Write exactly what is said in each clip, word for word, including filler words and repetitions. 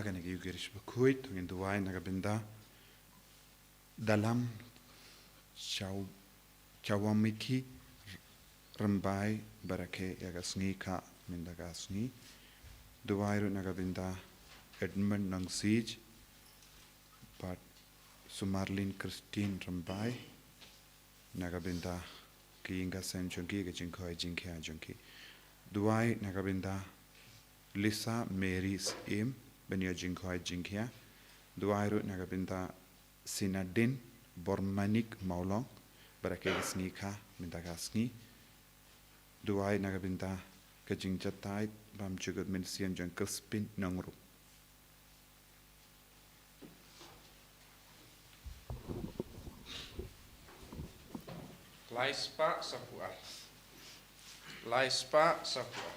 Kane ka Eucharist bakhuid, to ngin duwai na ka bynta Dalam Chaw-, Chawamiki Rymbai ba rakhe ïa ka sngi kha mynta ka sngi. Duwai ruh na ka bynta Edmund Nongsiej bad Sumarlin Christine Rymbai na ka bynta ki ïing ka sem jong ki, ka jingkhoi jingkhia jong ki. Duwai na ka bynta Lisa Mary Syiem ban ïoh jingkhoi jingkhia. Duwai ruh na ka bynta Sinadin Bormanik Mawlong ba rakhe ka sngi kha mynta ka sngi. Duwai na ka bynta ka jingjatai bam jukut mynsiem jong Crispin Nongrum. Lai spah saphew ar. Lai spah saphew ar.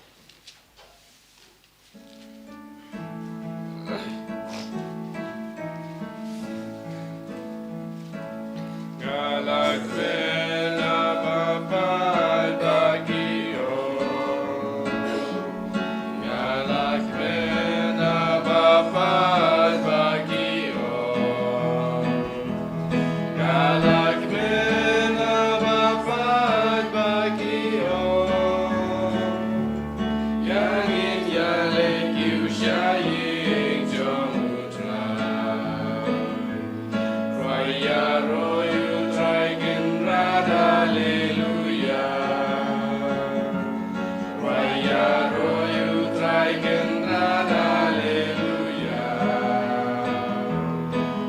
Nga la kmen ha ba paid ba ki ong. Nga la kmen ha ba paid ba ki ong. Nga la kmen ha ba paid ba ki ong. Ïa ngin ïaleit ïa u sha ïing jong u Trai. Khwai ïaroh ïa u Trai Kynrad, Haleluya. Khwai ïaroh ïa u Trai Kynrad, Haleluya.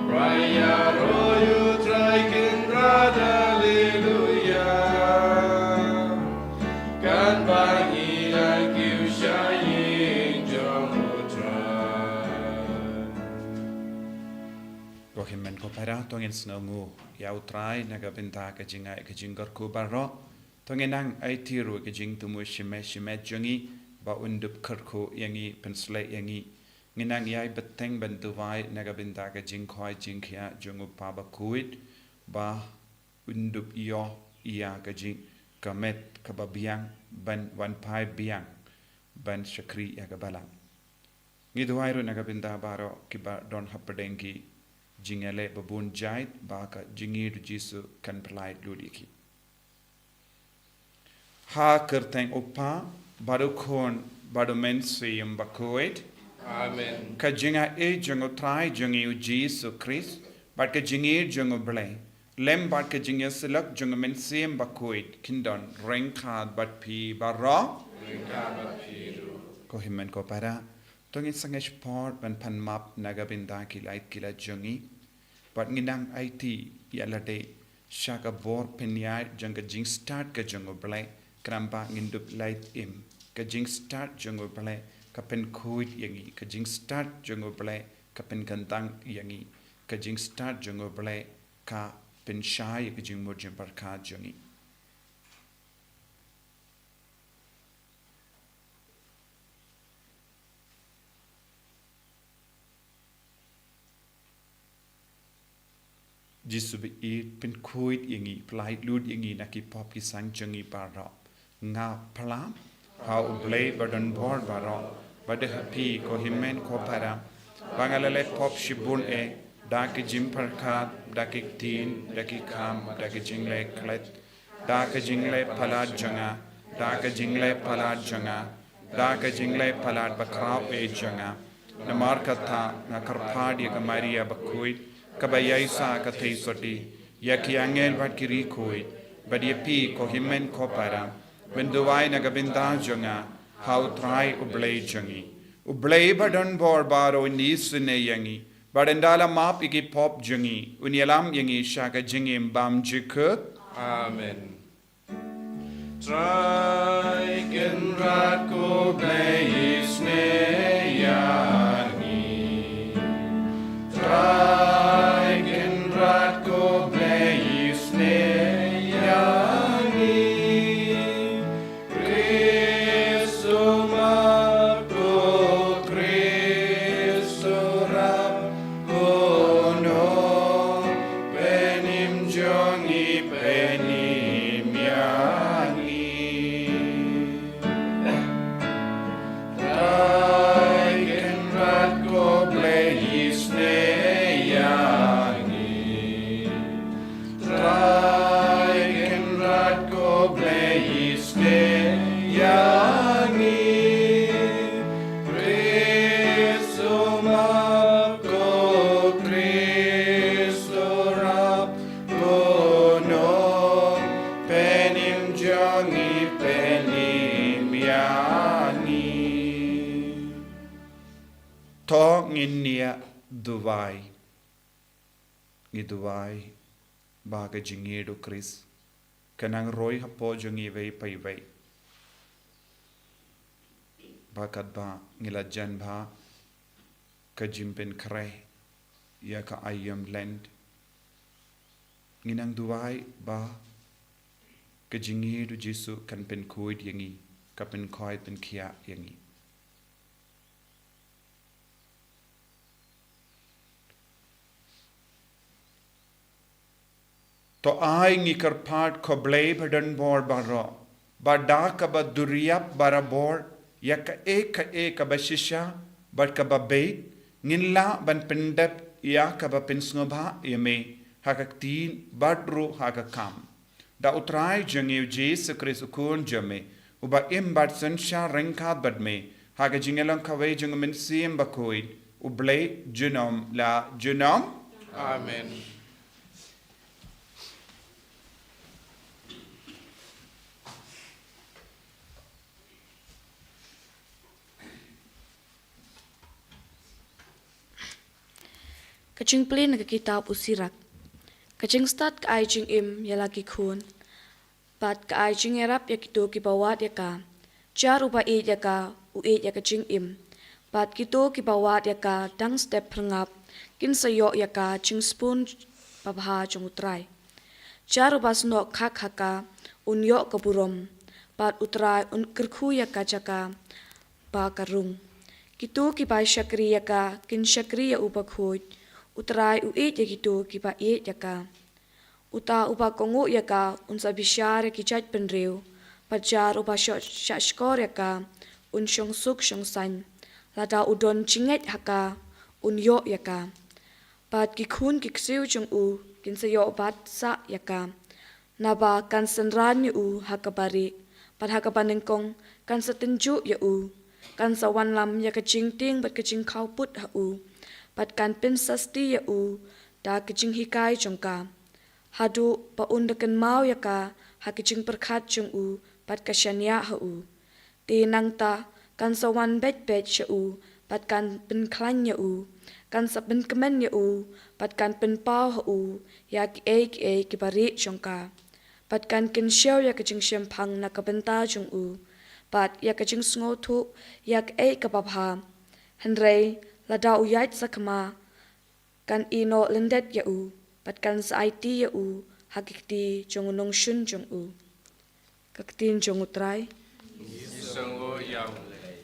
Khwai ïaroh ïa u Trai Kynrad, Haleluya. Kan ba ngi ïaleit ïa u sha ïing jong u Trai. Ko hynmen ko para, to ngin sngewnguh ïa u Trai na ka bynta ka jingai ka jingkyrkhu baroh. To ngin nang aiti ruh ka jingthmu shimet shimet jong ngi ba un dup kyrkhu ïa ngi, pynshlei ïa ngi. Ngin nang ïai bteng ban duwai na ka bynta ka jingkhoi jingkhia jong u Kpa bakhuid ba un dup ïoh ïa ka jing, ka met kaba biang ban wan phai biang ban shakri ïa ka balang. Ngi duwai ruh na ka bynta baroh kiba don hapdeng ki jingïaleh babun jait ba ka jingïeit u Jisu kan pyllait lut ïa ki. Ha kyrteng u Kpa bad u Khun bad u Mynsiem Bakhuid. Amen. Ka jingai jong u Trai jong ngi u Jisu Khrist bad ka jingïeit jong u Blei lem bad ka jingïasyllok jong u Mynsiem Bakhuid kin don ryngkat bad phi baroh. Ryngkat bad phi ruh. Ko hynmen ko para, to ngin sangeh por ban pan map na ka bynta ki lait ki lait jong ngi. Bad ngin nang aiti ïa lade sha ka bor pynïaid jong ka jingstad ka jong u Blei, khnang ba ngin dup lait im. Ka jingstad jong u Blei ka pynkhuid ïa ngi, ka jingstad jong u Blei ka pynkyntang ïa ngi, ka jingstad jong u Blei ka pynshai ïa ka jingmut jingpyrkhat jong ngi. Jisu baieit, pynkhuid ïa ngi, pyllait lut ïa ngi na ki pop ki sang jong ngi baroh. Nga pla ha u Blei ba don bor baroh bad ha phi ko hynmen ko para, ba nga la leh pop shibun eh, da ki jingpyrkhat, da ki ktien, da ki kam, da ki jingleh klet, da ka jingleh palat jong nga, da ka jingleh palat jong nga, da ka jingleh palat bakhraw eh jong nga. Namar kata nga kyrpad ïa ka Maria bakhuid, kaba ïaisah ka theisotti, ïa ki angel bad ki riewkhuid, bad ïa phi ko hynmen ko para, ban duwai na ka bynta jong nga ha u Trai u Blei jong ngi. U Blei ba don bor baroh un isynei ïa ngi, bad ynda la map ïa ki pop jong ngi, un ïalam ïa ngi sha ka jingim bymjukut. Amen. Trai Kynrad ko Blei isynei ïa ngi. Trai Kynrad ko Blei isynei ïa ngi. Khrist u map, ko Khrist u rap, ko nongpynim jong ngi, pynim ïa ngi. ngin ïa duwai. Ngi duwai ba ka jingïeit u Khrist kan nang roi hapoh jong ngi iwei pa iwei. Ba katba ngi la jan bha ka jingpynkhreh ïa ka aïom Lent, ngi nang duwai ba ka jingïeit u Jisu kan pynkhuid ïa ngi, ka pynkhuid pynkhiah ïa ngi. To ai ngi kyrpad, ko Blei ba don bor baroh, ba da kaba duriap barabor ïa kaei kaei kaba shisha bad kaba bieit, ngin lah ban pyndep ïa kaba pynsngewbha ïa me ha ka ktien bad ruh ha ka kam. Da U Trai jong ngi U Jisu Khrist U Khun jong me, uba im bad synshar ryngkat bad me ha ka jingïalong kawei jong U Mynsiem Bakhuid, U Blei junom la junom. Amen. Ka jingpule na ka kitab u Sirak. Ka jingstad ka ai jingim ïa la ki khun, bad ka ai jingïarap ïa kito kiba wad ïa ka. Jar uba ïeit ïa ka, u ïeit ïa ka jingim. Bad kito kiba wad ïa ka dang step phyrngap, kin sa ïoh ïa ka jingsbun babha jong U Trai. Jar uba snoh khak ha ka, un ïoh ka burom. Bad U Trai un kyrkhu ïa ka jaka ba ka rung. Kito kiba shakri ïa ka, kin shakri ïa U Bakhuid. U Trai u ïeit ïa kito kiba ïeit ïa ka. Uta uba kohnguh ïa ka, un sa bishar ïa ki jaitbynriew. Bad jar uba shoh shahshkor ïa ka, un shong suk shong saiñ. Lada u don jingngeit ha ka, un ïoh ïa ka. Bad ki khun ki ksiew jong u, kin sa ïoh bat sah ïa ka. Naba kan synran ïa u ha kaba rieh, bad ha kaba nyngkong kan sa tynjuh ïa u. Kan sa wanlam ïa ka jingtieng bad ka jingkhawpud ha u, bad kan pynsasti ïa u da ka jinghikai jong ka. Haduh ba un da kynmaw ïa ka ha ka jingpyrkhat jong u, bad ka shaniah ha u. Te nangta kan sa wan beit beit sha u, bad kan pynkhlaiñ ïa u. Kan sa pynkmen ïa u, bad kan pynpaw ha u ïa kiei kiei kiba rieh jong ka. Bad kan kynshew ïa ka jingshemphang na ka bynta jong u, bad ïa ka jingsngewthuh ïa kaei kaba bha. Hynrei lada u ïaid sakma, kan ïehnoh lyndet ïa u, bad kan sa aiti ïa u ha ki kti jong u nongshun jong u. Ka ktien jong U Trai. Ngi sngew ïa U Blei.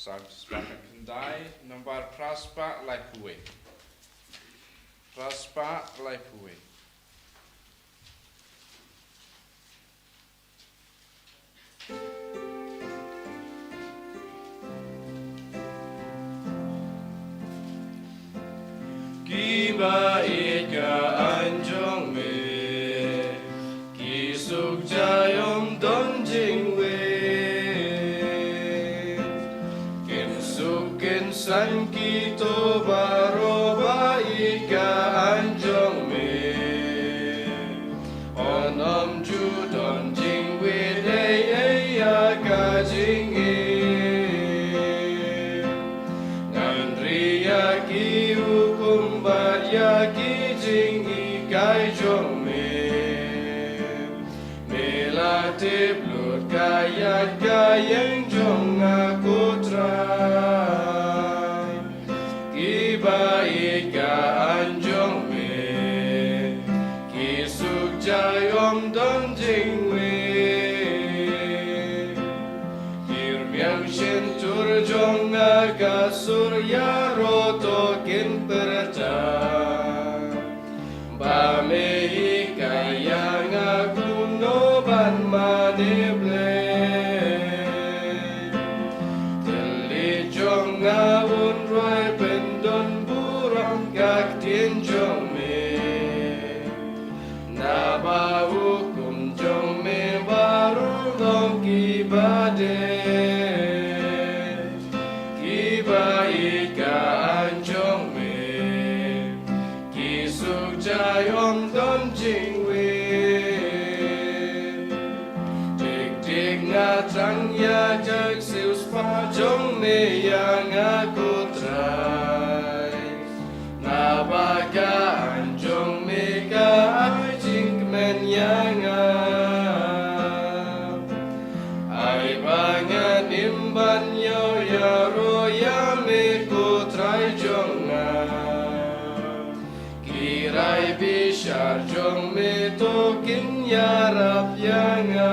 Salm spah khyndai, nambar phra spah laiphew wei. Phra spah laiphew wei. Kiba ïeit ka aiñ jong me, ki suk jaiom don jingwei. Kin suk kin saiñ kito baroh ba ïeit ka aiñ jong me. Un ym ju don jingwei dei ïa ka jingim. Ngan ri ïa ki hukum bad ïa ki jinghikai jong me. Me la tip lut ka ïaid ka ïeng jong nga, ko Trai. Kiba ïeit ka aiñ jong me, ki suk jaiom don jingwei. Ki rmiang shyntur jong nga ka sur ïaroh, to kin pyrta ba me hikai ïa nga kumno ban mane Blei. Tylli jong nga un rwai pyndon burom ka ktien jong me. Naba hukum jong me baroh long kiba dei. Kiba ïeit ka aiñ jong me, Siewspah jong me ïa nga ko Trai, naba ka aiñ jong me ka ai jingkmen ïa nga. Ai ba ngan im ban ïoh ïaroh ïa me ko Trai jong nga. Ki rai bishar jong me to kin ïarap ïa nga.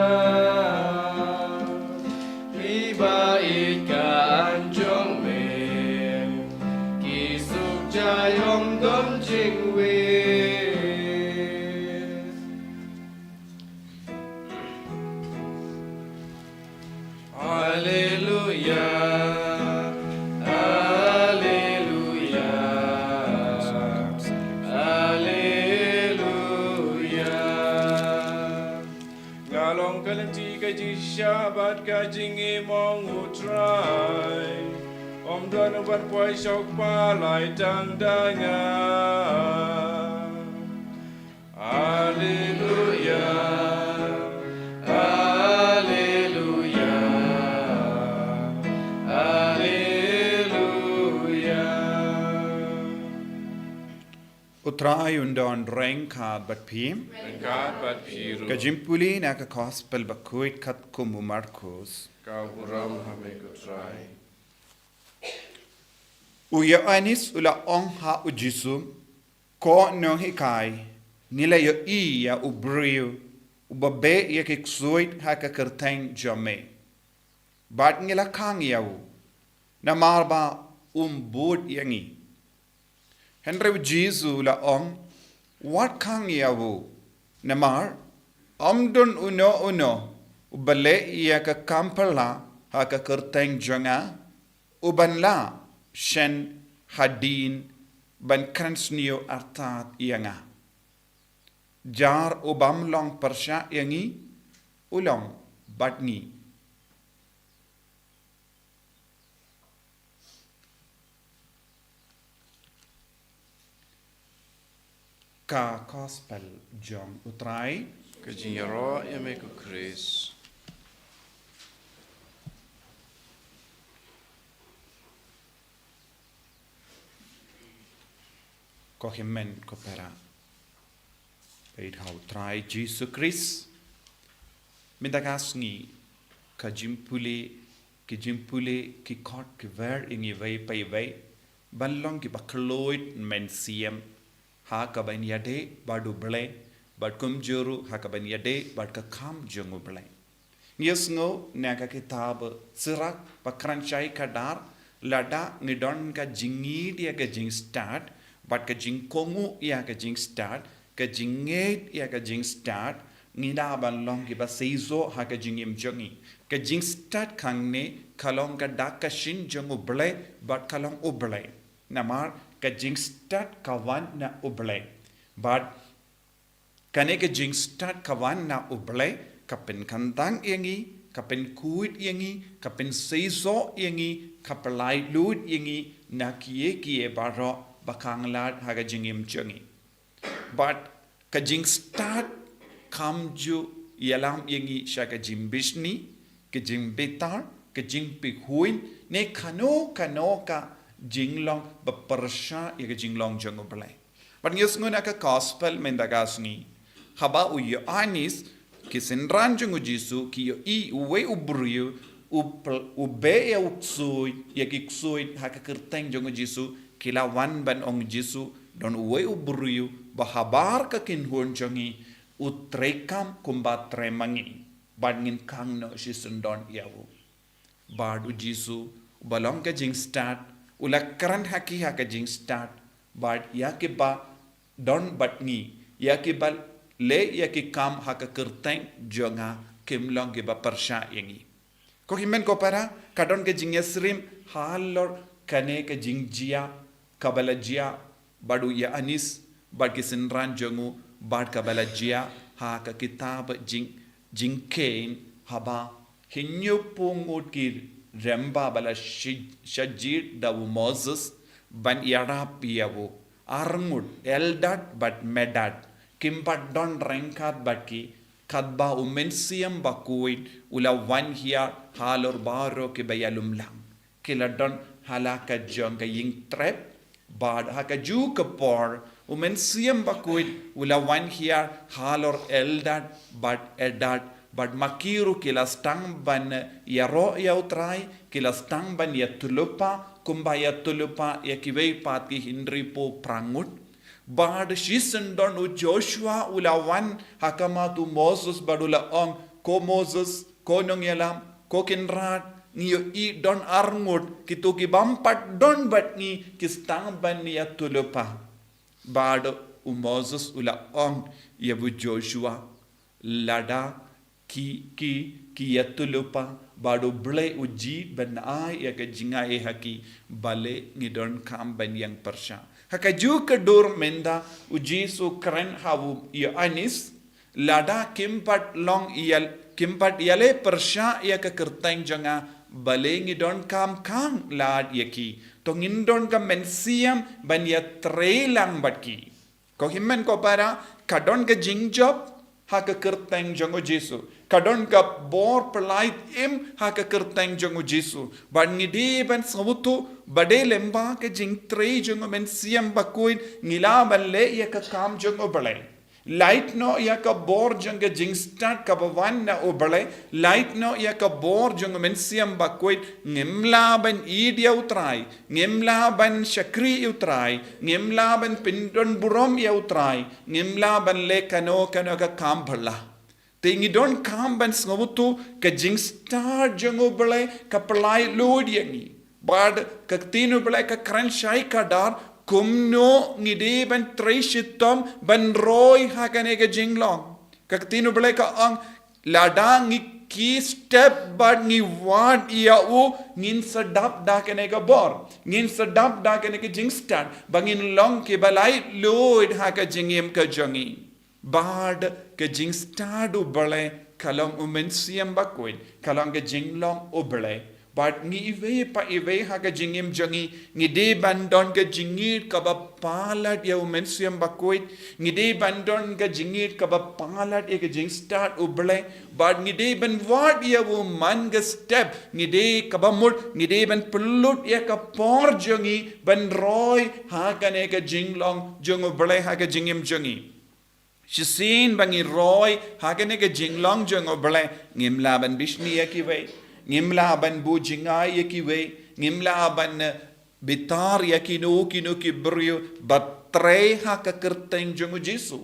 Kiba ïeit ka aiñ jong me, ki suk jai ym don jingwit. Alleluia, alleluia, alleluia. Nga long ka lynti ka jingshisha bad ka jingim, ong U Trai. Ym don uban poi sha U Kpa, lai tang da nga. Alleluia, alleluia, alleluia. U Trai un don ryngkat bad phi. Ryngkat bad phi ruh. Ka jingpule na ka Gospel bakhuid katkum u Markus. Ka burom ha me ko Trai. U Ïoannis u la ong ha U Jisu, Ko Nonghikai, ngi la ïohi ïa u briew uba beh ïa ki ksuid ha ka kyrteng jong me, bad ngi la khang ïa u, namar ba um bud ïa ngi. Hynrei U Jisu u la ong, Wat khang ïa u, namar ym don uno uno uba leh ïa ka kam phylla ha ka kyrteng jong nga, uban lah shen hadien ban kren sniew artat ïa nga. Jar u bym long pyrshah ïa ngi, u long bad ngi. Ka Gospel jong U Trai. Ka jingïaroh ïa me ko Khrist. Ko hynmen ko para. Bad ha U Trai Jisu Khrist. Mynta ka sngi ka jingpule, ki jingpule ki khot ki wer ïa ngi iwei pa iwei ban long kiba khlaiñ mynsiem ha ka ban ïadei bad U Blei, bad kumjuh ruh ha ka ban ïadei bad ka kam jong U Blei. Ngi ïohsngew na ka kitab Sirak, ba kren shai kdar, lada ngi don ka jingïeit ïa ka jingstad bad ka jingkohnguh ïa ka jingstad, ka jingngeit ïa ka jingstad, ngi lah ban long kiba seisoh ha ka jingim jong ngi. Ka jingstad hangne ka long ka dak ka shin jong U Blei bad ka long U Blei. Namar ka jingstad ka wan na U Blei. Bad kane ka jingstad ka wan na U Blei, ka pynkyndang ïa ngi, ka pynkhuid ïa ngi, ka pynseisoh ïa ngi, ka pynlait luid ïa ngi na kiei kiei baroh ba khang lad ha ka jingim jong ngi. Bad ka jingstad kam ju ïalam ïa ngi sha ka jingbishni, ka jingbitar, ka jingpyrkhat, ne kano kano ka jinglong ba pyrshah ïa ka jinglong jong U Blei. Bad ngi ïohsngew na ka Gospel mynta ka sngi, haba u Ïoannis, ki synran jong u Jisu ki ïohi uwei u briew u pl-, u beh ïa u ksuid, ïa ki ksuid ha ka kyrteng jong u Jisu, ki la wan ban ong Jisu, don uwei u briew ba habar ka kynhun jong ngi u treikam kumba trei ma ngi, bad ngin khang noh shisyndon ïa u. Bad u Jisu, uba long ka jingstad, u la kren ha ki ha ka jingstad, bad ïa kiba don bad ngi, ïa kiba leh ïa ki kam ha ka kyrteng jong nga, kim long kiba pyrshah ïa ngi. Ko hynmen ko para, ka don ka jingïasyriem halor kane ka jingjia kaba la jia bad u Ïoannis bad ki synran jong u, bad kaba la jia ha ka kitab jing, Jingkheiñ, haba hynñiewphew ngut ki rangbah ba la shi-, shah jied da u Moses ban ïarap ïa u, arngut Eldad bad Medad, kim pat don ryngkat bad ki, katba u Mynsiem Bakhuid u la wan hiar halor baroh kiba ïalum lang. Ki la don ha la ka jong ka ïing trep, bad ha kajuh ka por u Mynsiem Bakhuid u la wan hiar halor Eldad bad Eldad, bad ma ki ruh ki la sdang ban ïaroh ïa u Trai, ki la sdang ban ïatyllupa, kumba ïatyllupa ïa kiwei pat ki hynriewphew phra ngut. Bad shisien don u Joshua u la wan ha khmat u Moses bad u la ong, ko Moses, ko nongïalam, ko Kynrad, ngi ïohi don ar ngut, kito ki bym pat don bad ngi ki sdang ban ïatyllupa. Bad u Moses u la ong ïa u Joshua, lada ki, ki, ki ïatyllupa, bad u Blei u jied ban ai ïa ka jingaiei ha ki, balei ngi donkam ban ïeng pyrshah? Ha kajuh ka dur mynta u Jisu kren ha u Ïoannis, lada kim pat long ïa, kim pat ïaleh pyrshah ïa ka kyrteng jong nga, balei ngi donkam khang lad ïa ki? To ngin don ka mynsiem ban ïatrei lang bad ki. Ko hynmen ko para, ka don ka jingjop ha ka kyrteng jong u Jisu. Ka don ka bor pyllait im ha ka kyrteng jong u Jisu. Bad ngi dei ban sngewthuh, ba dei lyngba ka jingtrei jong u Mynsiem Bakhuid ngi lah ban leh ïa ka kam jong u Blei. Lait noh ïa ka bor jong ka jingstad kaba wan na u Blei, lait noh ïa ka bor jong u Mynsiem Bakhuid, ngim lah ban ïeid ïa u Trai, ngim lah ban shakri ïa u Trai, ngim lah ban pyndonburom ïa u Trai, ngim lah ban leh kano kano ka kam phylla. Te ngi donkam ban sngewthuh ka jingstad jong u Blei ka pyllait luid ïa ngi. Bad ka ktien u Blei ka kren shai kdar, kumno ngi dei ban trei shitom ban roi ha kane ka jinglong. Ka ktien u Blei ka ong, lada ngi ki step bad ngi wad ïa u, ngin sa dap da kane ka bor, ngin sa dap da kane ka jingstad, ba ngin long kiba laitluid ha ka jingim ka jong ngi. Bad ka jingstad u Blei ka long u Mynsiem Bakhuid, ka long ka jinglong u Blei. Bad ngi iwei pa iwei ha ka jingim jong ngi, ngi dei ban don ka jingïeid kaba palat ïa u Mynsiem Bakhuid, ngi dei ban don ka jingïeid kaba palat ïa ka jingstad u Blei, bad ngi dei ban wad ïa u man ka step, ngi dei kaba mut, ngi dei ban pynlut ïa ka por jong ngi ban roi ha kane ka jinglong jong u Blei ha ka jingim jong ngi. Shisien ba ngi roi ha kane ka jinglong jong u Blei, ngim lah ban bishni ïa kiwei, ngim lah ban buh jingai ïa kiwei, ngim lah ban, eh, bitar ïa kino kino ki briew ba trei ha ka kyrteng jong u Jisu.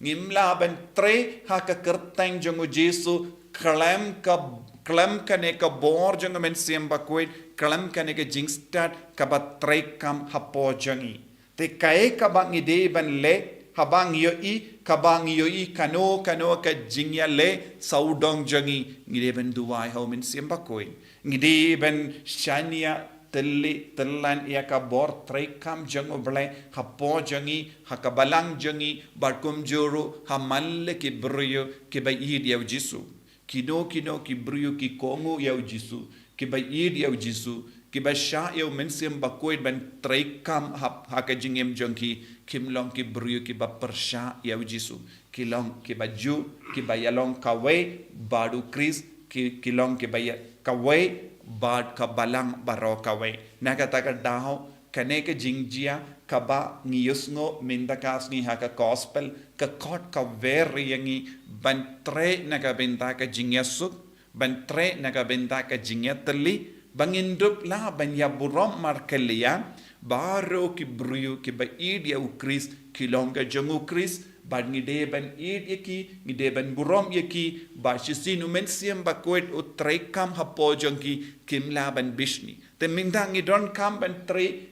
Ngim lah ban trei ha ka kyrteng jong u Jisu, khlem ka, khlem kane ka bor jong u Mynsiem Bakhuid, khlem kane ka jingstad kaba treikam hapoh jong ngi. Te kaei kaba ngi dei ban leh, haba ngi ïohi, kaba ngi ïohi kano kano ka jingïaleh sawdong jong ngi, ngi dei ban duwai ha u Mynsiem Bakhuid. Ngi dei ban shaniah tylli tyllan ïa ka bor treikam jong u Blei hapoh jong ngi, ha ka balang jong ngi, bad kumjuh ruh ha man la ki briew kiba ïeid ïa u Jisu. Kino kino ki briew ki kohnguh ïa u Jisu, kiba ïeid ïa u Jisu, kiba shah ïa u Mynsiem Bakhuid ban treikam ha, ha ka jingim jong ki, kim long ki briew kiba pyrshah ïa u Jisu. Ki long kiba ju, kiba ïalong kawei bad u Khrist, ki, ki long kiba ïa kawei bad ka balang baroh kawei. Na kata ka daw, kane ka jingjia kaba ngi ïohsngew mynta ka sngi ha ka gospel, ka khot ka wer ïa ngi ban trei na ka bynta ka jingïasuk, ban trei na ka bynta ka jingïatylli, ba ngin dup lah ban ïaburom markylliang, baroh ki briew kiba ïeid ïa u Khrist, ki long ka jong u Khrist, bad ngi dei ban ïeid ïa ki, ngi dei ban burom ïa ki, bad shisien u Mynsiem Bakhuid u treikam hapoh jong ki, kim lah ban bishni. Te mynta ngi donkam ban trei,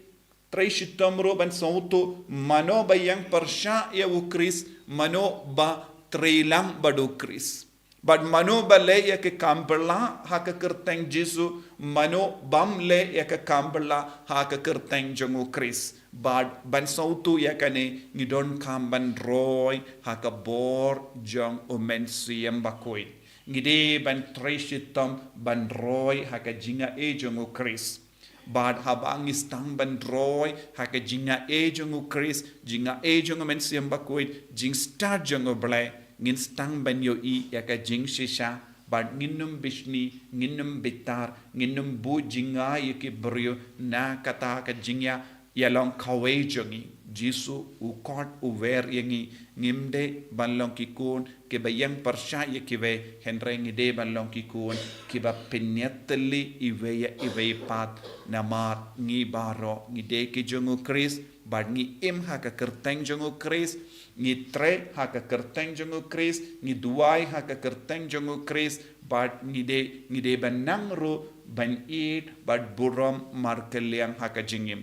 trei shitom ruh ban sngewthuh mano ba ïeng pyrshah ïa u Khrist, mano ba trei lang bad u Khrist. Bad mano ba leh ïa ka kam phylla ha ka kyrteng Jisu, mano bym leh ïa ka kam phylla ha ka kyrteng jong u Khrist. Bad ban sngewthuh ïa kane ngi donkam ban roi ha ka bor jong u Mynsiem Bakhuid. Ngi dei ban trei shitom ban roi ha ka jingaiei jong u Khrist. Bad haba ngi sdang ban roi ha ka jingaiei jong u Khrist, jingaiei jong u Mynsiem Bakhuid, jingstad jong u Blei, Ngin sdang ban ïohi ïa ka jingshisha, bad ngin ym bishni, ngin ym bitar, ngin ym buh jingïa ïa ki briew na kata ka jingïa, ïa long kawei jong ngi. Jisu u khot u wer ïa ngi, ngim dei ban long ki khun kiba ïeng pyrshah ïa kiwei, hynrei ngi dei ban long ki khun kiba pynïatylli iwei ïa iwei pat, namar ngi baroh ngi dei ki jong u Khrist, bad ngi im ha ka kyrteng jong u Khrist, ngi trei ha ka kyrteng jong u Khrist, ngi duwai ha ka kyrteng jong u Khrist, bad ngi dei, ngi dei ban nang ruh ban ïeit bad burom markylliang ha ka jingim.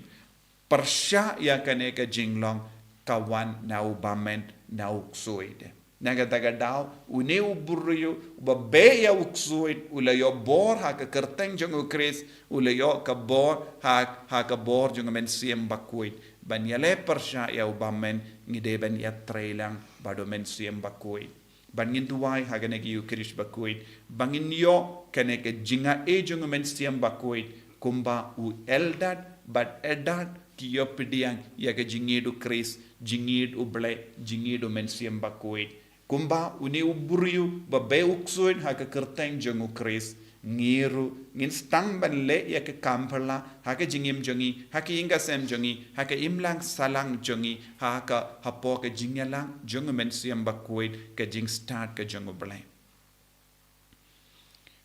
Pyrshah ïa kane ka jinglong ka wan na u bymman, na u ksuid. Na kata ka daw, une u briew uba beh ïa u ksuid u la ïoh bor ha ka kyrteng jong u Khrist, u la ïoh ka bor ha, ha ka bor jong u Mynsiem Bakhuid. Ban ïaleh pyrshah ïa u bymman, ngi dei ban ïatrei lang bad u Mynsiem Bakhuid. Ban ngin duwai ha kane ka Eukharist Bakhuid, ba ngin ïoh kane ka jingaiei jong u Mynsiem Bakhuid, kumba u Eldad bad Eldad ki ïoh pdiang ïa ka jingïeit u Khrist, jingïeit u Blei, jingïeit u Mynsiem Bakhuid. Kumba une u briew ba beh u ksuid ha ka kyrteng jong u Khrist, ngi ruh ngin sdang ban leh ïa ka kam phylla ha ka jingim jong ngi, ha ka ïing ka sem jong ngi, ha ka imlang sahlang jong ngi, ha ka, hapoh ka jingïalang jong u Mynsiem Bakhuid, ka jingstad ka jong u Blei.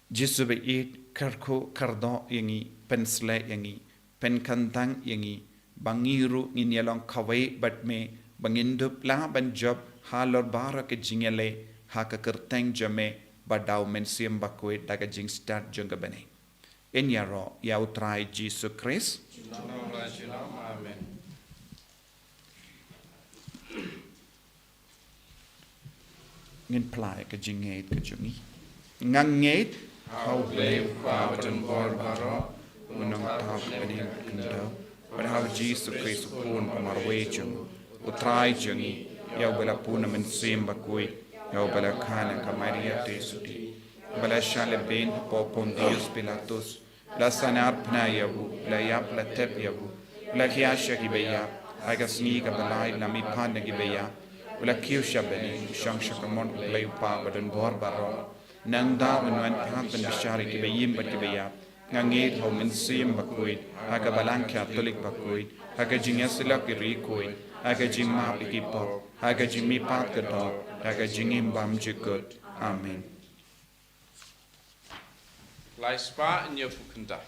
Jisu ba ïeit, kyrkhu kyrdoh ïa ngi, pynshlei ïa ngi, pynkyntang ïa ngi, ba ngi ruh ngin ïalong kawei bad me, ba ngin dup lah ban jop halor baroh ka jingïaleh ha ka kyrteng jong me bad da u Mynsiem Bakhuid da ka jingstad jong ka bneng. Yn ïaroh ïa u Trai Jisu Khrist. Junom la junom. Amen. Ngin phla ïa ka jingngeit ka jong ngi. Nga ngeit ha U Blei U Kpa badonbor baroh, U Nongthaw ka bneng bad ka khyndew, bad ha U Jisu Khrist U Khun ba marwei jong U Trai jong ngi, ïa uba la pun na Mynsiem Bakhuid, ïa uba la kha na ka Maria Theisotti, ba la shah lehbeiñ hapoh Pontius Pilatus, la sahnarphna ïa u, la ïap, la thep ïa u, la khia sha ki baïap, ha ka sngi kaba lai la mihpat na ki baïap, la kiew sha bneng, shong sha ka mon U Blei U Kpa badonbor baroh. Nangta un wan pat ban bishar ïa ki baïing bad ki baïap. Nga ngeit ha U Mynsiem Bakhuid, ha ka Balang Katholik bakhuid, ha ka jingïasyllok ïa ki riewkhuid, ha ka jingmap ïa ki pop, ha ka jingmihpat ka doh, ha ka jingim bymjukut. Amen. Lai spah hynñiewphew khyndai.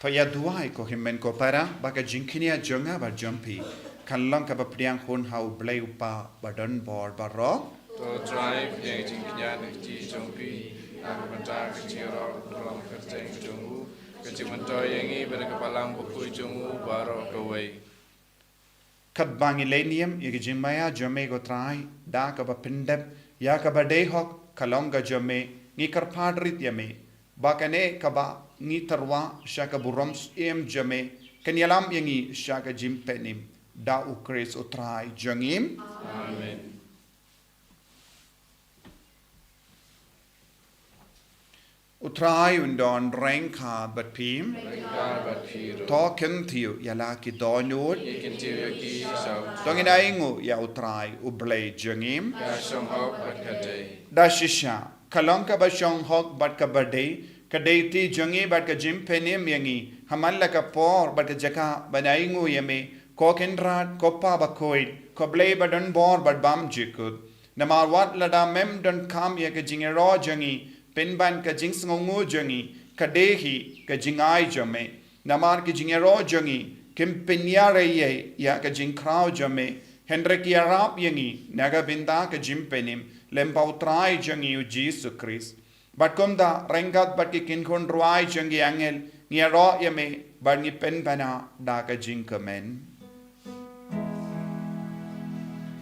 To ïa duwai ko hynmen ko para, ba ka jingkñia jong nga bad jong phi kan long kaba pdiang hun ha U Blei U Kpa badonbor baroh. To Trai, pdiang jingkñia na ka kti jong phi, na ka bynta ka jingïaroh ka burom ka kyrteng jong u, ka jingmyntoi ïa ngi bad ka Balang Bakhuid jong u baroh kawei. Katba ngi leh niam ïa ka jingmaïa jong me ko Trai, da kaba pyndep ïa kaba dei hok ka long ka jong me, ngi kyrpad rit ïa me ba kane kaba ngi tyrwa sha ka burom syiem jong me kan ïalam ïa ngi sha ka jingpynim, da U Khrist U Trai jong ngi. Amen. U Trai un don ryngkat bad phi. Ryngkat bad phi ruh. To kyntiew ïa la ki dohnud. Ngi kyntiew ïa ki sha U Trai. To ngin ainguh ïa U Trai U Blei jong ngi. Ka shong hok bad ka dei. Da shisha, ka long kaba shong hok bad kaba dei, ka dei ti jong ngi bad ka jingpynim ïa ngi ha man la ka por bad ka jaka ban ainguh ïa me, ko Kynrad, ko Pa bakhuid, ko Blei ba don bor bad bymjukut. Namar wat lada mem donkam ïa ka jingïaroh jong ngi pynban ka jingsngewnguh jong ngi, ka dei hi ka jingai jong me. Namar ki jingïaroh jong ngi kim pynïarap ïa ka jingkhraw jong me, hynrei ki ïarap ïa ngi na ka bynta ka jingpynim lem bad U Trai jong ngi U Jisu Khrist. Bad kumta ryngkat bad ki kynhun rwai jong ki angel ngi ïaroh ïa me bad ngi pynbna da ka jingkmen.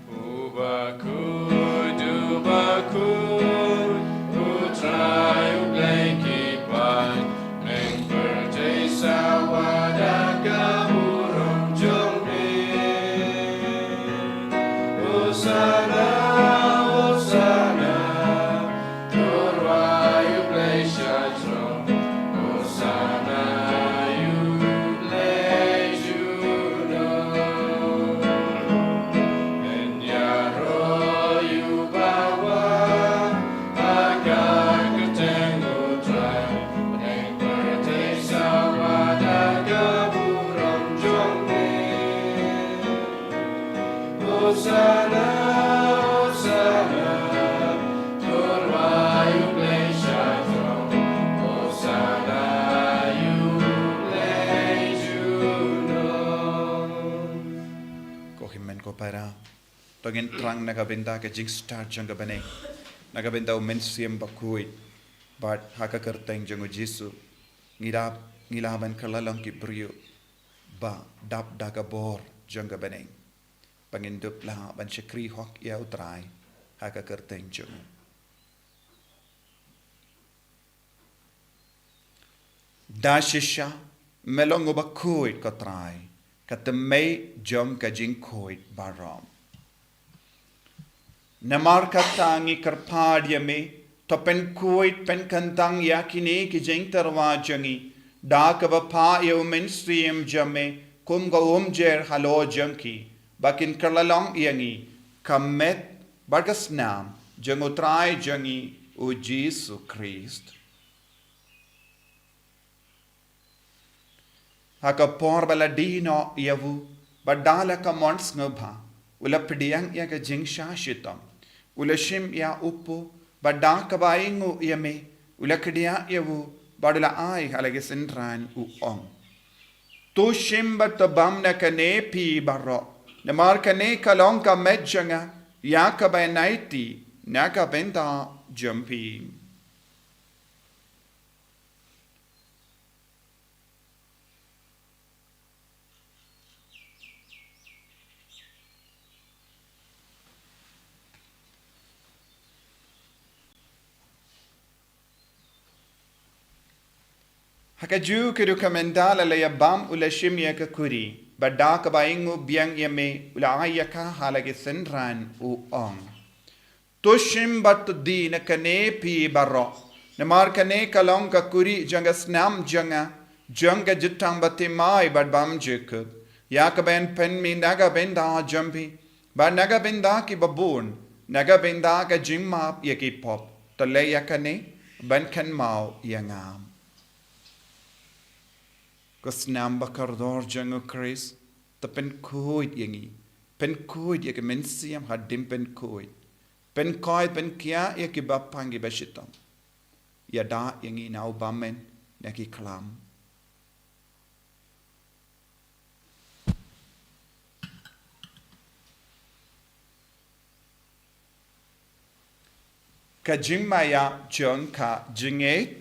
U bakhuid, u bakhuid, U Trai U Blei ki paid, ïa pyrthei sawa da ka burom jong me. Hosana, Hosana, to rwai U Blei sha jrong. Hosana ïa U Blei junom. Ïaroh ïa u bawan ha ka kyrteng U Trai, ïa pyrthei sawa da ka burom jong me. Hosana, Hosana, to rwai U Blei sha jrong. Hosana ïa U Blei junom. Ko hynmen ko para, to ngin thrang na ka bynta ka jingstad jong ka bneng, na ka bynta U Mynsiem Bakhuid, bad ha ka kyrteng jong U Jisu ngi dap, ngi lah ban kylla long ki briew ba dap da ka bor jong ka bneng. Ba ngin dup lah ban shakri hok ïa U Trai ha ka kyrteng jong U. Da shisha, me long u bakhuid ko Trai, ka tnat jong ka jingkhuid baroh. Namar kata ngi kyrpad ïa me, to pynkhuid pynkyntang ïa kine ki jingtyrwa jong ngi da kaba phah ïa U Mynsiem jong me kum ka umjer halor jong ki, ba kin kylla long ïa ngi ka met bad ka snam jong U Trai jong ngi U Jisu Khrist. Ha ka por ba la die noh ïa u, bad da la ka mon sngewbha u la pdiang ïa ka jingshah shitom. U la shim ïa u pop, bad da kaba ainguh ïa me u la kdiah ïa u, bad u la ai ha la ki synran, u ong: To shim bad to bam na kane phi baroh, namar kane ka long ka met jong nga ïa kaba ïaid na ka bynta jong phi. Ha kajuh ka dei ka mynta la la ïa bam u la shim ïa ka kuri, bad da kaba ainguh biang ïa me u la ai ïa ka ha la ki synran, u ong: To shim bad to die na kane phi baroh, namar kane ka long ka kuri jong ka snam jong nga, jong ka jutang bathymmai bad bymjukut, ïa kaba yn pynmih na ka bynta jong phi bad na ka bynta ki babun, na ka bynta ka jingmap ïa ki pop. To leh ïa kane ban kynmaw ïa nga. Ko snam ba kordor jong U Khrist, to pynkhuid ïa ngi, pynkhuid ïa ka mynsiem hadien pynkhuid, pynkhuid, pynkhiah ïa kiba pang kiba shitom. Ïada ïa ngi na u bymman na ki khlam. Ka jingmaïa jong ka jingngeit.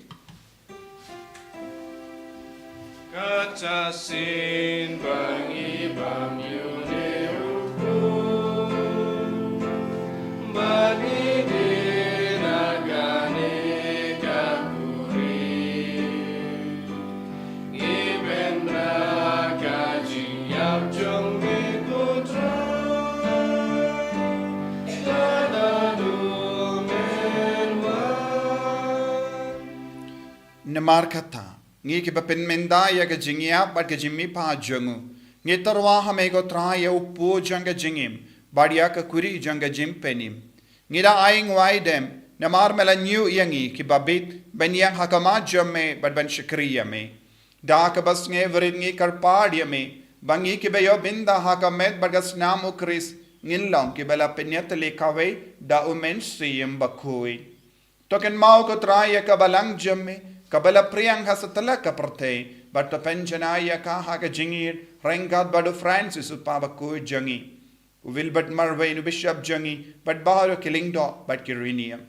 Kata shisien ba ngi bam ïa une u pop, ba ngi die na kane ka kuri, ngi bam na ka jingïap jong me ko Trai, lada u men wan. Namar kata, ngi kiba pynmynta ïa ka jingïap bad ka jingmihpat jong u, ngi tyrwa ha me ko Trai ïa u pud jong ka jingim bad ïa ka kuri jong ka jingpynim. Ngi da ai ngwai dem, namar me la ñiew ïa ngi kiba bit ban ïeng ha khmat jong me bad ban shakri ïa me. Da kaba sngewrit ngi kyrpad ïa me ba ngi kiba ïoh bynta ha ka met bad ka snam u Khrist ngin long kiba la pynïatylli kawei da u Mynsiem Bakhuid. To kynmaw ko Trai ïa ka balang jong me kaba la phriang ha satlak ka pyrthei, bad to pynjanai ïa ka ha ka jingïeit ryngkat bad u Francis u Pa Bakhuid jong ngi, u Wilbert Marwein u Bishop jong ngi, bad baroh ki lyngdoh bad ki riewniam.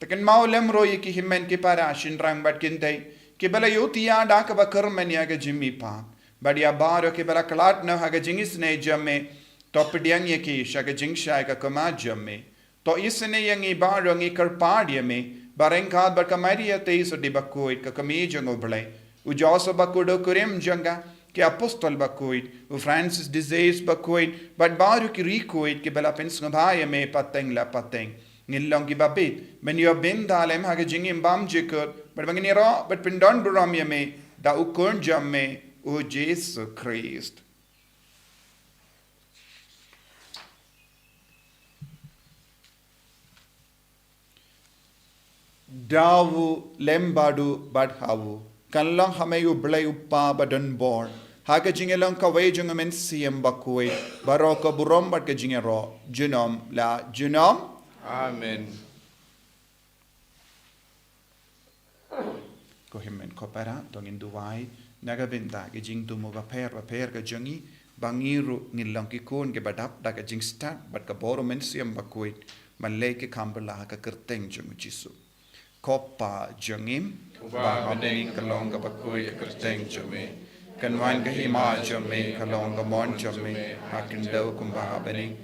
To kynmaw lem ruh ïa ki hynmen ki para shynrang bad kynthei kiba la ïohthiah da kaba kyrmen ïa ka jingmihpat, bad ïa baroh kiba la khlad noh ha ka jingisynei jong me. To pdiang ïa ki sha ka jingshai ka khmat jong me. To isynei ïa ngi baroh, ngi kyrpad ïa me ba ryngkat bad ka Maria Theisotti Bakhuid ka kmie jong u Blei, u Joseph Bakhuid u kurim jong ka, ki apostol bakhuid, u Francis de Sales Bakhuid bad baroh ki riewkhuid kiba la pynsngewbha ïa me pateng la pateng, ngin long kiba bit ban ïoh bynta lem ha ka jingim bymjukut, bad ba ngin ïaroh bad pyndonburom ïa me da u Khun jong me, u Jisu Khrist. Da u, lem bad u, bad ha u, kan long ha me u Blei u Kpa badonbor, ha ka jingïalong kawei jong u Mynsiem Bakhuid, baroh ka burom bad ka jingïaroh junom la junom. Amen. Ko hynmen ko para, to ngin duwai na ka bynta ki jingthmu bapher bapher ka jong ngi, ba ngi ruh ngin long ki khun kiba dap da ka jingstad bad ka bor u Mynsiem Bakhuid ban leh ki kam ba la ha ka kyrteng jong u Jisu. Ko Pa jong ngi uba ha bneng, ka long kaba khuid ka kyrteng jong me. Kan wan ka hima jong me, ka long ka mon jong me ha khyndew kumba ha bneng.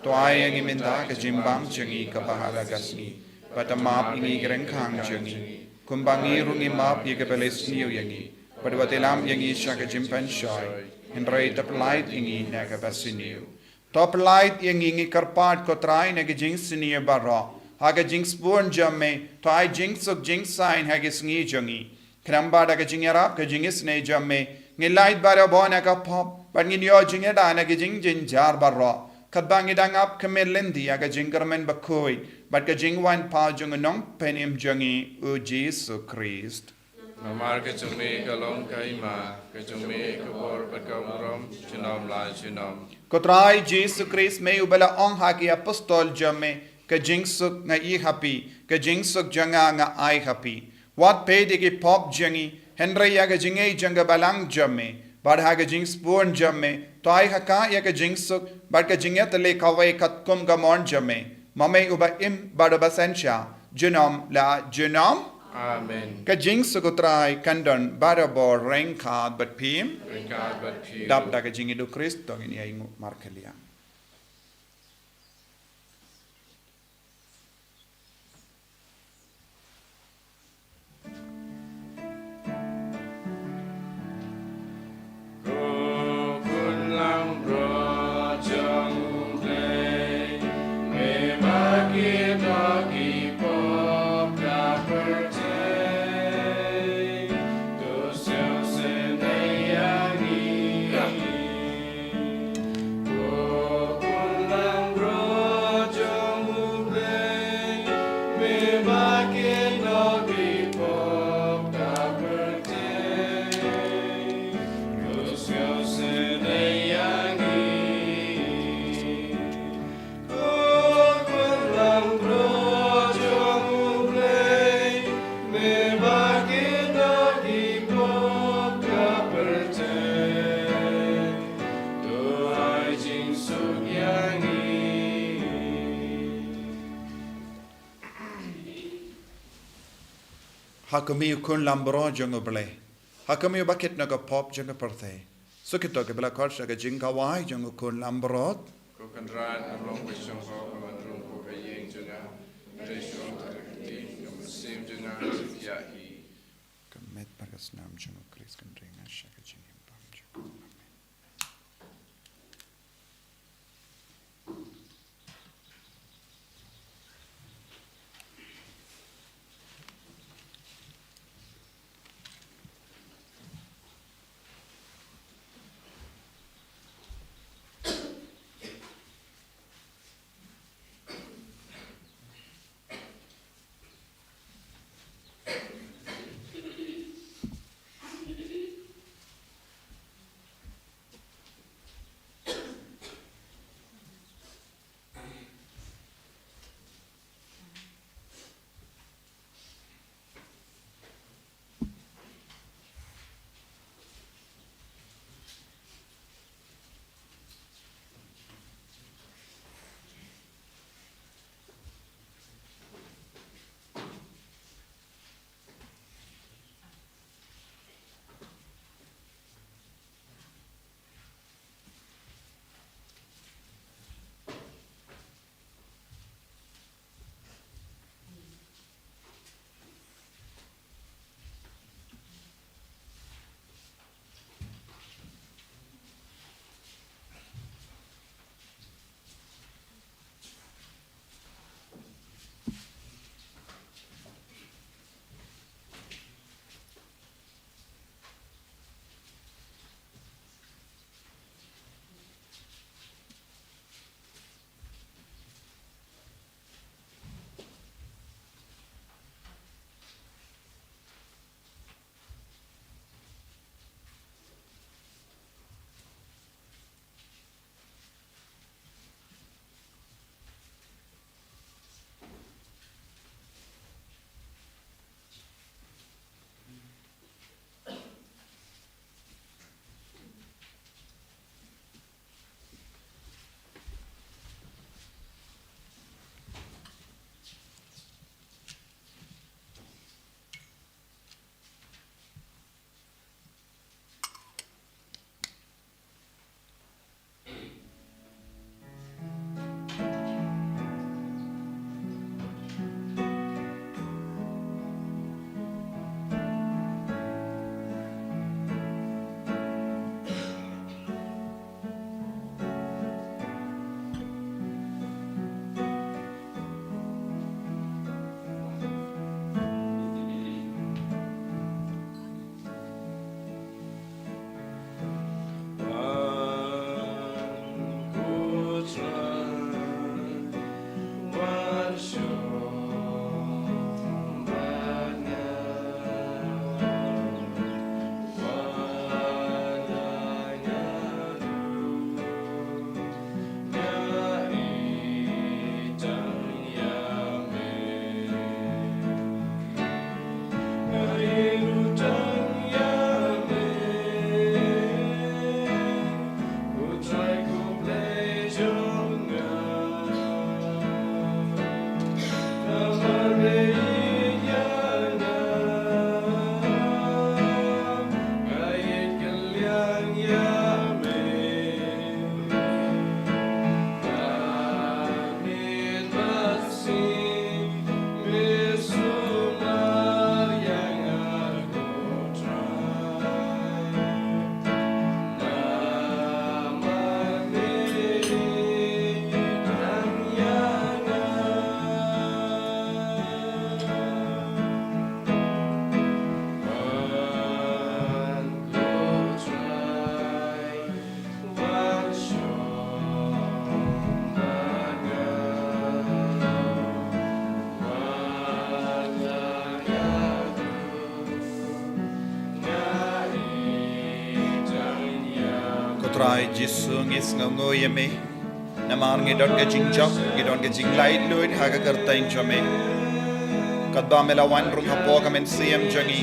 To ai ïa ngi mynta ka jingbam jong ngi kaba ha la ka sngi, bad to map ïa ngi ki ryngkhang jong ngi, kumba ngi ruh ngi map ïa kiba la sniew ïa ngi, bad wat ïalam ïa ngi sha ka jingpynshoi, hynrei to pyllait ïa ngi na kaba sniew. To pyllait ïa ngi, ngi kyrpad ko Trai, na ka jingsniew baroh, ha ka jingsbun jong me to ai jingsuk jingsaiñ ha ki sngi jong ngi. Khnang ba da ka jingïarap ka jingisynei jong me, ngin lait barabor na ka pop, bad ngin ïoh jingïada na ki jingjynjar baroh, katba ngi dang ap khmih lynti ïa ka jingkyrmen bakhuid bad ka jingwan pat jong u Nongpynim jong ngi u Jisu Khrist. Namar ka jong me ka long ka hima, ka jong me ka bor bad ka burom junom la junom. Ko Trai Jisu Khrist, me uba la ong ha ki apostol jong me, ka jingsuk nga ai ha phi, ka jingsuk jong nga nga ai ha phi. Wat peit ïa ki pop jong ngi, hynrei ïa ka jingngeit jong ka balang jong me, bad ha ka jingsbun jong me to ai ha ka ïa ka jingsuk bad ka jingïatylli kawei katkum ka mon jong me, ma me uba im bad uba synshar junom la junom. Amen. Ka jingsuk u Trai kan don barabor ryngkat bad phi. Ryngkat bad phi. Dap da ka jingïeid u Khrist to ngin ïa ainguh markhlieh. Ha ka mih u khun lambrot jong U Blei. Ha ka mih u bakit na ka pop jong ka pyrthei. Suk ïa kito kiba la khot sha ka jingkhawai jong u khun lambrot. Ko Kynrad, nga long ba shong ko, ba man rung ko ha ïing jong nga. Hynrei shu ong tang ka ktien, ka mynsiem jong nga kan ïa hi. Ka met bad ka snam jong U Khrist kan ring nga sha ka jingim bymjukut. Amen. Trai Jisu, ngi sngewnguh ïa me. Namar ngi don ka jingjop, ngi don ka jinglaitluid ha ka kyrteng jong me. Katba me la wan rung hapoh ka mynsiem jong ngi,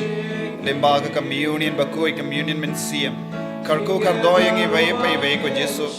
lyngba ka communion bakhuid, communion mynsiem, kyrkhu kyrdoh ïa ngi iwei pa iwei ko Jisu.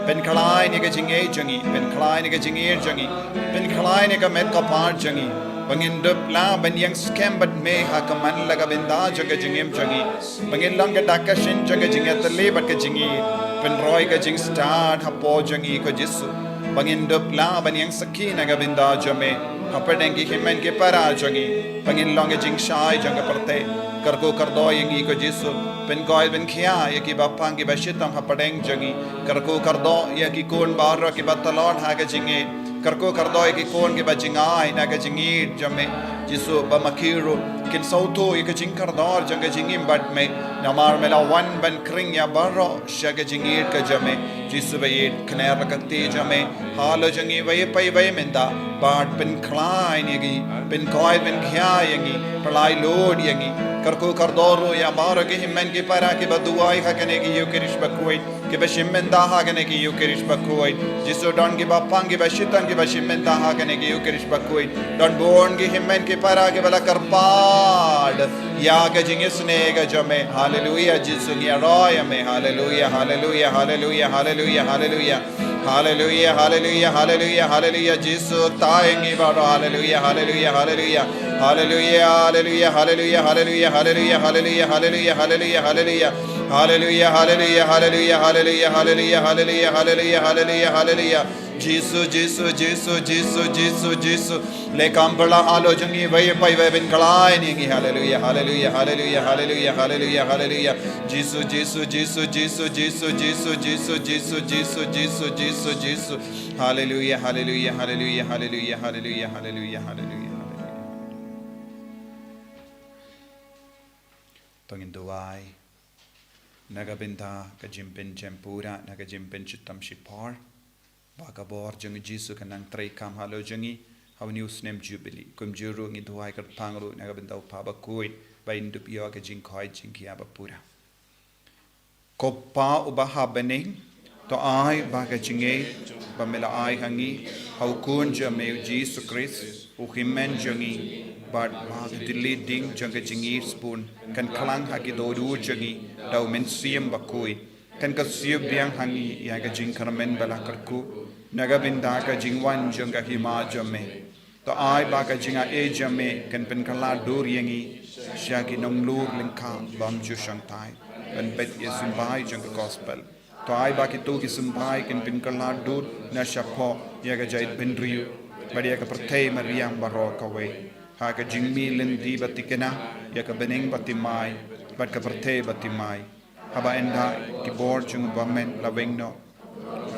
Pynkhlaiñ ïa ka jingïeit jong ngi, pynkhlaiñ ïa ka jingïeit jong ngi, pynkhlaiñ ïa ka met ka phad jong ngi, ba ngin dup lah ban ïeng skhem bad me ha ka man la ka bynta jong ka jingim jong ngi, ba ngin long ka dak ka shin jong ka jingïatylli bad ka jingïeit. Pynroi ka jingstad hapoh jong ngi ko Jisu, ba ngin dup lah ban ïeng sakhi na ka bynta jong me hapdeng ki hynmen ki para jong ngi, ba ngin long ka jingshai jong ka pyrthei. Kyrkhu kyrdoh ïa ngi ko Jisu, pynkoit pynkhia ïa kiba pang kiba shitom hapdeng jong ngi. Kyrkhu kyrdoh ïa ki khun baroh kiba tlot ha ka jingïeit. Kyrkhu kyrdoh ïa ki khun kiba jngai na ka jingïeit jong me. Jisu, ba ma ki ruh kin sngewthuh ïa ka jingkordor jong ka jingim bad me, namar me la wan ban khring ïa baroh sha ka jingïeit ka jong me. Jisu ba ïeit, kner la ka kti jong me halor jong ngi iwei pa iwei mynta, bad pynkhlaiñ ïa ngi, pynkoit pynkhia ïa ngi, pynlaitluid ïa ngi. Kyrkhu kyrdoh ruh ïa baroh ki hynmen ki para kiba duwai ha kane ka Ïukharist bakhuid, kiba shim bynta ha kane ka Ïukharist bakhuid. Jisu, don kiba pang kiba shitom kiba shim bynta ha kane ka Ïukharist bakhuid. Don bun ki hynmen ki para kiba la kyrpad ïa ka jingisynei ka jong me. Haleluia, Jisu ngi ïaroh ïa me. Haleluia, haleluia, haleluia, haleluia, haleluia. Haleluia, haleluia, haleluia, haleluia. Jisu, kta ïa ngi baroh. Haleluia, haleluia, haleluia. Haleluia, haleluia, haleluia, haleluia, haleluia, haleluia, haleluia, haleluia, haleluia. Haleluia, haleluia, haleluia, haleluia, haleluia, haleluia, haleluia, haleluia, haleluia. Jisu, Jisu, Jisu, Jisu, Jisu, Jisu. Leh kam pyrshah halor jong ngi iwei pa iwei, pynkhlaiñ ïa ngi. Haleluia, haleluia, haleluia, haleluia, haleluia, haleluia. Jisu, Jisu, Jisu, Jisu, Jisu, Jisu, Jisu, Jisu, Jisu, Jisu, Jisu. Haleluia, haleluia, haleluia, haleluia, haleluia, haleluia, haleluia, haleluia. To ngin duwai. Na ka bynta ka jingpynjem pura, na ka jingpynshitom shipor, ba ka bor jong u Jisu kan nang treikam halor jong ngi ha une u snem Jubili. Kumjuh ruh ngi duwai kyrpang ruh na ka bynta u Kpa bakhuid, ba in dup ïoh ka jingkhoit jingkhia ba pura. Ko Pa uba ha bneng, to ai ba ka jingïeit ba me la ai ha ngi ha u Khun jong me u Jisu Khrist, u Hynmen jong ngi, bad ba ka tylli ding jong ka jingïeit sbun kan khlang ha ki dohnud jong ngi da u Mynsiem Bakhuid. Kan kyrsiew biang ha ngi ïa ka jingkyrmen ba la kyrkhu na ka bynta ka jingwan jong ka Hima jong me. To ai ba ka jingaiei jong me kan pynkylla dur ïa ngi sha ki nonglur lyngkha bym ju shongthait ban peit ïa symbai jong ka Gospel. To ai ba kito ki symbai kan pynkylla dur na shapoh ïa ka jaitbynriew bad ïa ka pyrthei mariang baroh kawei, ha ka jingmih lynti ba thikna ïa ka bneng ba thymmai bad ka pyrthei ba thymmai. Haba ynda ki bor jong u bymmen la weng noh,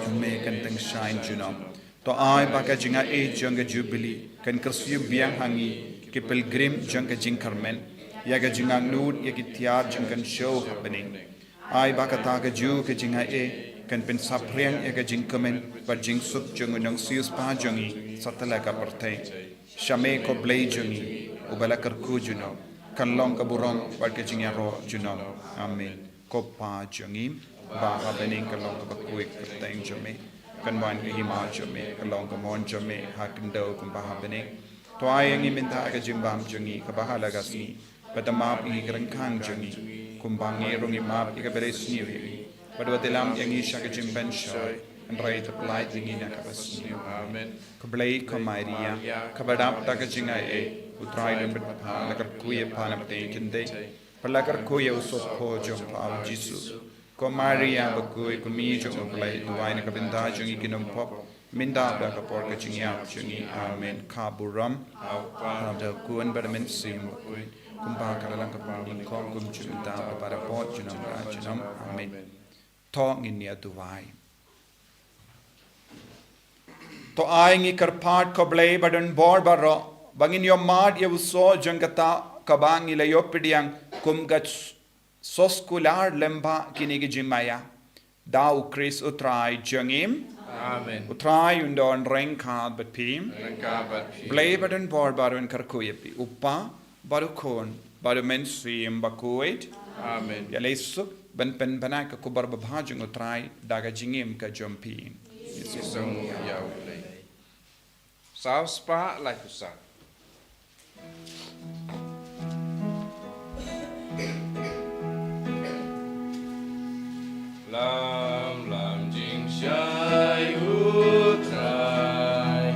jong me kan tyngshaiñ junom. To ai ba ka jingaiei jong ka Jubili kan kyrsiew biang ha ngi, ki pilgrim jong ka jingkyrmen, ïa ka jingangnud ïa ki tiar jingkynshew ha bneng. Ai ba kata kajuh ka jingaiei kan pynsaphriang ïa ka jingkmen bad jingsuk jong u nongsiewspah jong ngi satlak ka pyrthei. Sha me ko Blei jong ngi, uba la kyrkhu junom, kan long ka burom bad ka jingïaroh junom. Amen. Ko Pa jong ngi ba ha bneng, kan long kaba khuid ka kyrteng jong me, kan wan ka hima jong me, kan long ka mon jong me ha khyndew kumba ha bneng. To ai ïa ngi mynta ka jingbam jong ngi kaba ha la ka sngi, bad to map ïa ngi ki ryngkang jong ngi, kumba ngi ruh ngi map ïa kiba la isniew ïa ngi. Bad wat ïalam ïa ngi sha ka jingpynshoi, hynrei to pyllait ïa ngi na kaba sniew. Amen. Khublei ko Maria, kaba dap da ka jingaiei, u Trai u don bad pha, la kyrkhu ïa pha na pdeng ki kynthei, bad la kyrkhu ïa u sohphoh jong pha u Jisu. Ko Maria bakhuid, ko Mei jong u Blei, duwai na ka bynta jong ngi ki nongpop, mynta bad ha ka por ka jingïap jong ngi. Amen. Ka burom ha u Kpa, ha u Khun bad ha u Mynsiem Bakhuid, kumba ka la long kaba nyngkong, kumjuh mynta, bad barabor, junom la junom. Amen. To ngin ïa duwai. To ai ngi kyrpad ko Blei ba don bor baroh, ba ngin ïohmad ïa u soh jong kata kaba ngi la ïoh pdiang kum ka soskular lyngba kine ki jingmaïa. Da u Khrist u Trai jong ngi. Amen. U Trai un don ryngkat bad phi. Ryngkat bad phi. Blei ba don bor baroh un kyrkhu ïa phi, u Kpa, bad u Khun, bad u Mynsiem Bakhuid. Amen. Ïaleh suk ban pynbna ka khubor babha jong U Trai da ka jingim ka jong phi. Ngi sngewbha ïa U Blei. Saw spah laiphew saw. Lam lam jingshai U Trai,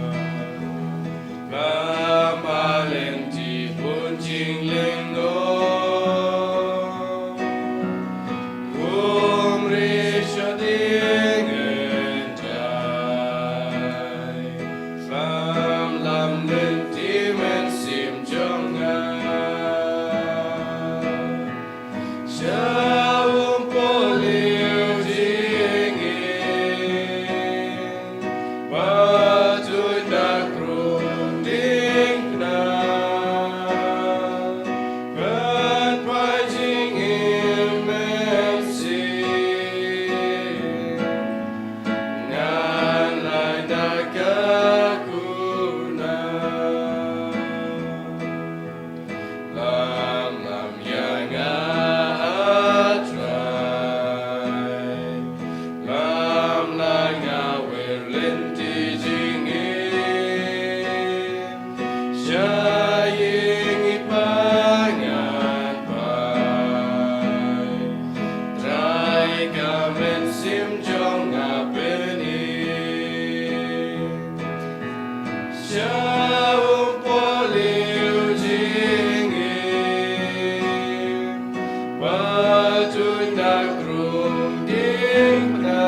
lam alen ti bun jinglyngngoh. Kum ri sha ding en jai, lam lam lynti mynsiem jong nga. Sha um poh liu jingim, ba tuid na krung diengphna, ban phai jingim mynsiem. Ngan lait da ka kuna. Lam lam ïa nga, A Trai. Lam lam nga, wir lynti jingim. Sha ïing i pa ngan phai. Trai, ka mynsiem jong nga pyni. Sha um poh liu jingim, ba tuid na krung diengphna,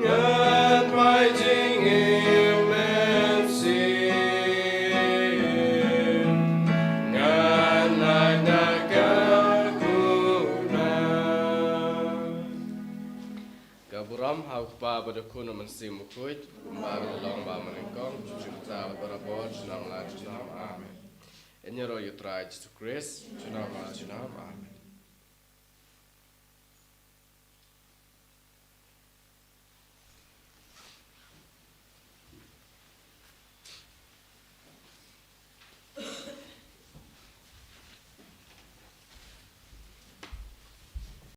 ngan phai jingim mynsiem. Ngan lait na ka kuna. Ka burom ha U Kpa bad U Khun, U Mynsiem Bakhuid, kumba ka la long bad mynnyngkong, junom, mynta bad barabor, junom la junom. Amen. Ïaroh ïa U Trai Jisu Khrist. Junom la junom. Amen.